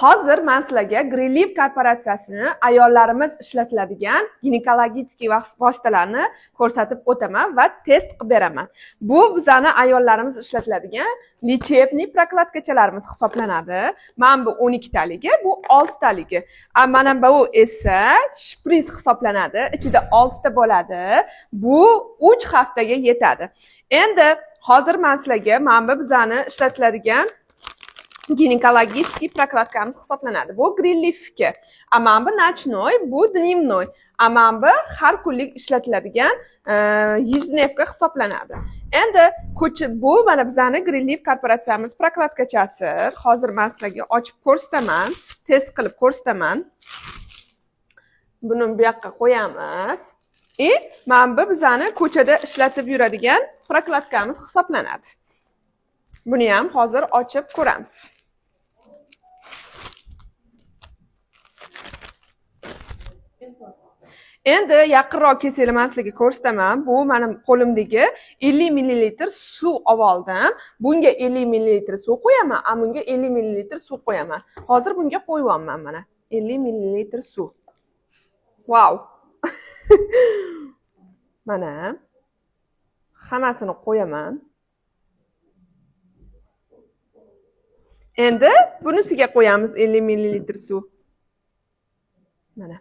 Hozir men sizlarga Greenleaf korporatsiyasini ayollarimiz ishlatiladigan ginekologik vositalarni ko'rsatib o'taman va test qilib beraman. Bu bizani ayollarimiz ishlatiladigan лечебный prokladkachalarimiz hisoblanadi. Mana bu 12 taligi, bu 6 taligi. A mana bu esa shpris hisoblanadi. Ichida 6 ta bo'ladi. Bu 3 haftaga yetadi. Endi hozir men sizlarga mana bu bizani ishlatiladigan ginekologический prokladkamiz hisoblanadi. Bu Greenleaf'niki. A mana bu ночной, bu дневной. A mana bu har kunlik ishlatiladigan ежедневка hisoblanadi. Endi ko'cha bu mana bizani Greenleaf korporatsiyamiz prokladkachasi. Hozir men sizlarga ochib ko'rsataman, test qilib ko'rsataman. Buni bu yoqqa qo'yamiz. И mana bu bizani ko'chada ishlatib yuradigan prokladkamiz hisoblanadi. Buni ham hozir ochib ko'ramiz. Endi yaqinroq kelsanglar men sizlarga ko'rsataman. Bu mening qo'limdagi 50 ml suv oldim. Bunga 50 ml suv qo'yaman, a bunga 50 ml suv qo'yaman. Hozir bunga qo'yyapman mana 50 ml suv. Vau. Mana hammasini qo'yaman. Endi bunisiga qo'yamiz 50 ml suv. Mana.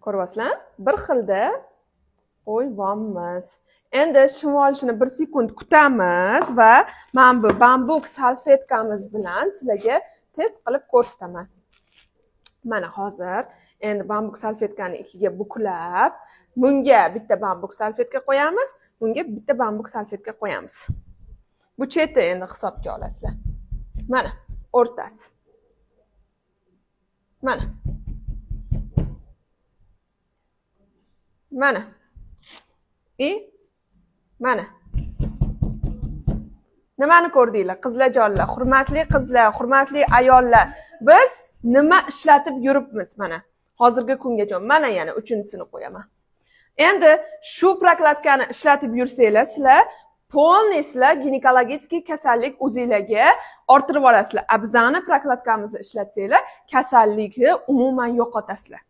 Ko'ryapsizlar? Bir xilda qo'yyapmiz. Endi shim olishini 1 sekund kutamiz va mana bu bambuk salfetkamiz bilan sizlarga test qilib ko'rsataman. Mana hozir endi bambuk salfetkani ikkiga buklab, bunga bitta bambuk salfetka qo'yamiz, bunga bitta bambuk salfetka qo'yamiz. Bu cheti endi hisobga olasizlar. Mana o'rtasi. Mana. Mana. И mana. Nimani ko'rdinglar, qizlarjonlar, hurmatli qizlar, hurmatli ayollar? Biz nima ishlatib yuribmiz mana hozirgi kungacha? Mana yana uchinchisini qo'yaman. Endi shu prokladkani ishlatib yursanglar, sizlar полный sizlar ginekologik kasallik o'zinglarga orttirib olasizlar. A bizani prokladkamizni ishlatsanglar, kasallikni umuman yo'qotasizlar.